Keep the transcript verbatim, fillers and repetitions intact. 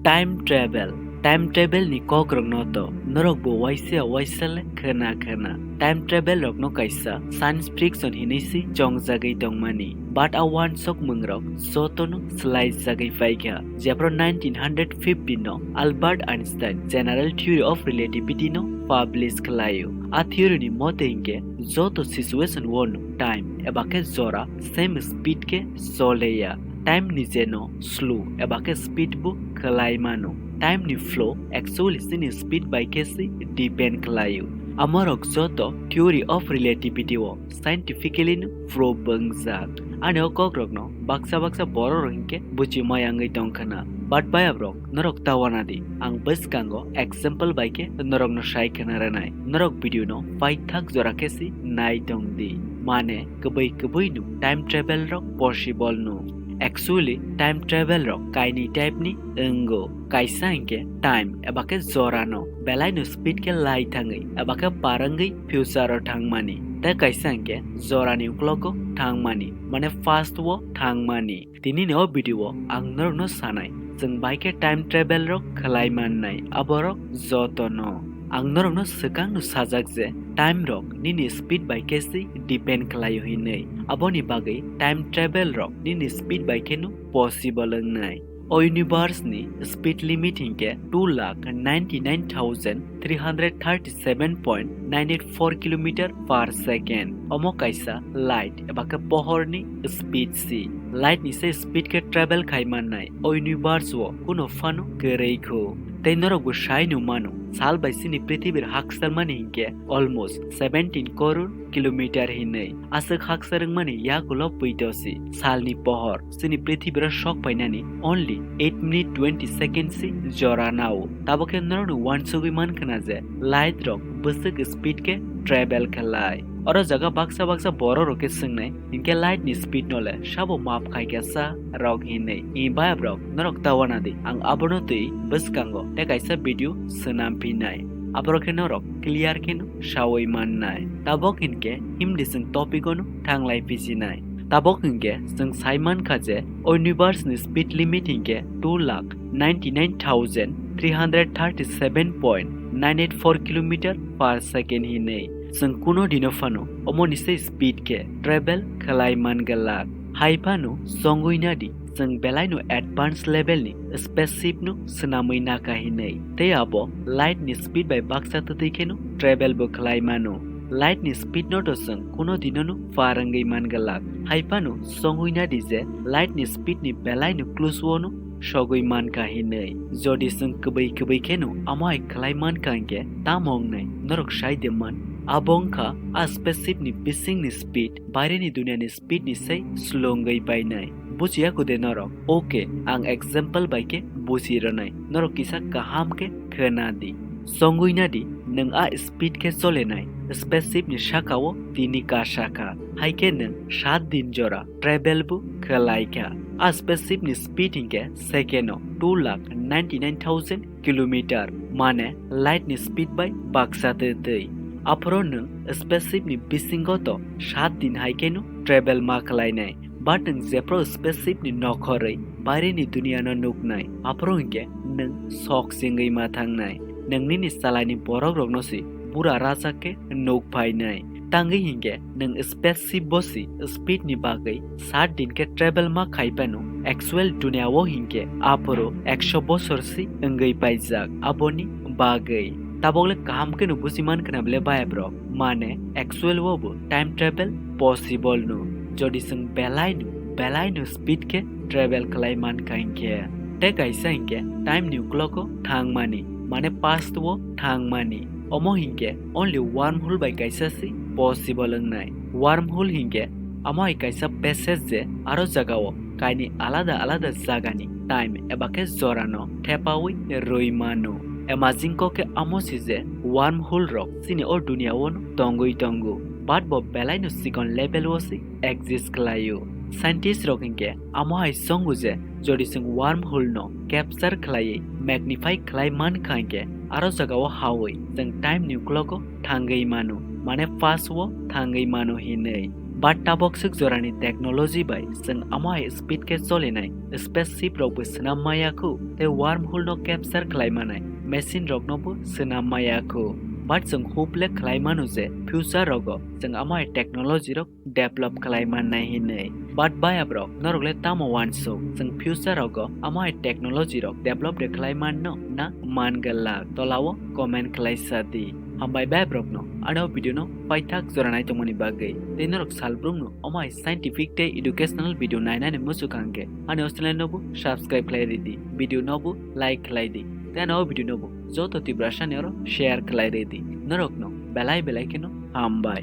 Time travel. Time travel ni kokrokno to norok bo waisa waisa le khna khna. Time travel rokno kaisa science fiction hinwi si chongjagwi tongmani. But a uansukmung rok jotono swlai jagwi paikha. Jephru nineteen hundred fifty no Albert Einstein General Theory of Relativity no publish khlaio. A theory ni mote hinkhe joto situation o no time eba khe jora same speed khe choleya. Time ni jeno slow eba khe speed bo khlai mano. Time ni flow actually chini speed bai khe se depend khlaio. Amorok joto Theory of Relativity o scientifically no proof wngjak. Ani o kokrokno baksa baksa borok rok hinkhe buchimaya wngwi tongkhna. But bayabrok norok ta uanadi, ang bwskango example bai khe norokno sai khna rwnai. Norok video no paithak jora khe se nai tongdi. Mane kwbwi kwbwi no time travel rok possible no. Actually time travel rok kainwi type ni wngo. Kaisa hinkhe time eba khe jora no belai no speed khe lai thangwi eba khe par wngwi future o thangmani. Tei kaisa hinkhe jora ni uklogo thangmani, mane past o thangmani. Tini ni o video o ang norokno sanai, chwng bai khe time travel rok khlai mannai, aborok jotono. Ang norokno swkang no sajak je time rok nini speed bai khe se depend khlaio hinwi. Aboni bagwi time travel rok nini speed bai khe no possible wngnai. O universe ni speed limit hinkhe two lakh ninety nine thousand three hundred thirty seven point nine eight four kilometer per second. Omo kaisa light eba khe pohor ni speed si. Light ni se speed khe travel khai mannai o universe o kuno phano kwrwi khu. Tei norok bo sai no mano, sal bai chini prithibir hakchal mani hinkhe almost seventeen crore kilometer hinwi. Aswk hakchal wngmani yagulo pwito si salni pohor chini prithibiro sok phainani only eight minute twenty seconds si jora nao. Tabuk khe norokni uansugwi mankhna je light rok bwswk speed khe travel khlai. Oro jaga baksa baksa borok rok khe swngnai, hinkhe light ni speed no le sabo map khai kha sa rok hinwi. I bayap rok norok ta uanadi, ang abono twi bwskango tei kaisa video swnam phinai. Aborok khe norok clear khe no sawi mannai. Tabok hinkhe himdi chwng topic o no thanglai pijinai. Tabok hinkhe chwng sai mankha je o universe ni speed limit hinkhe two lakh ninety nine thousand three hundred thirty seven point nine eight four kilometer per second hinwi. Chwng kuno dino phano omoni se speed khe travel khlai man glak. Hai phano chongwi nadi, chwng belai no advance level ni spaceship no swnamwi naka hinwi. Tei abo light ni speed bai baksa twtwi khe no travel bo khlai mano. Light ni speed no to chwng kuno dino no par wngwi man glak. Hai phano chongwi nadi je light ni speed ni belai no close o no sogwi mankha hinwi. Jodi chwng kwbwi kwbwi kheno amo hai khlai mankha hinkhe tamo wngnai? Norok sai de man. Abo wngkha a spaceship ni bisingni speed baireni duniani speed ni sai slow wngwi painai. Buchiya kude norok? Okay, ang example bai khe buchi rwnai. Norok kisa kaham khe khna di. Songwi nadi, nwng a speed khe cholenai spaceship ni saka o tini kasa kha. Hai khe nwng sat din jora travel bo khlai kha. A spaceship ni speed hinkhe second o two lakh ninety nine thousand kilometer, mane light ni speed bai baksa twtwi. Aphoro nwng spaceship ni bisingo to sat din hai kheno travel ma khlainai. But nwng jephru spaceship ni nokhorwi baireni duniya no nuknai, aphuru hinkhe nwng sok chengwi ma thangnai. Nwng nini chalaini borok rokno se bura rajak khe nuk phainai. Tangwi hinkhe nwng spaceship bo se speed ni bagwi sat din khe travel ma khai phano actual duniya o hinkhe aphuru ekso bosor se wngwi paijak. Aboni bagwi tabok le kaham kheno buji man khna bole bayap rok. Mane actual o bo time travel possible no. Jodi chwng belai no, belai no speed khe travel khlai man kha hinkhe. Tei kaisa hinkhe time ni uklogo thangmani, mane past o thangmani. Omo hinkhe only wormhole bai kaisa se possible wngnai. Wormhole hinkhe amo hai kaisa passage je aro jaga o kaini alada alada jagani time eba khe jora no thepawi rwi mano. Amazing kok khe amo si je wormhole rok chini o duniya o no tongwi tongo, but bo belai no chikon level o se exist khlai o. Scientist rok hinkhe amo hai songo je jodi chwng wormhole no capture khlaiwi magnify khlai man kha hinkhe aro jaga o hawi chwng time ni uklogo thangwi mano, mane past o thangwi mano hinwi. But tabok swk jorani technology bai chwng amo hai speed khe cholinai spaceship rokbo swnam maya khu, tei wormhole no capture khlai manai machine roknobo swnam maya khu. But chwng hope le khlai mano je future rogo chwng amo hai technology rok develop khlai mannai hinwi. But baya brok, norok le tamo wansuk, chwng future rogo amo hai technology rok develop de khlai manno na man galak? Tolao comment khlai sa di. Hambai baya brokno ano video no paithak jora nai tongmani bagwi. Tei norok salbrumno omo hai scientific tei educational video nainani muchuk hwnkhe ani channel nobo subscribe khlai ridi, video nobo like khlai di, tei ano video nobo joto Tiprasani oro share khlai ridi. Norokno belai belai kheno hambai.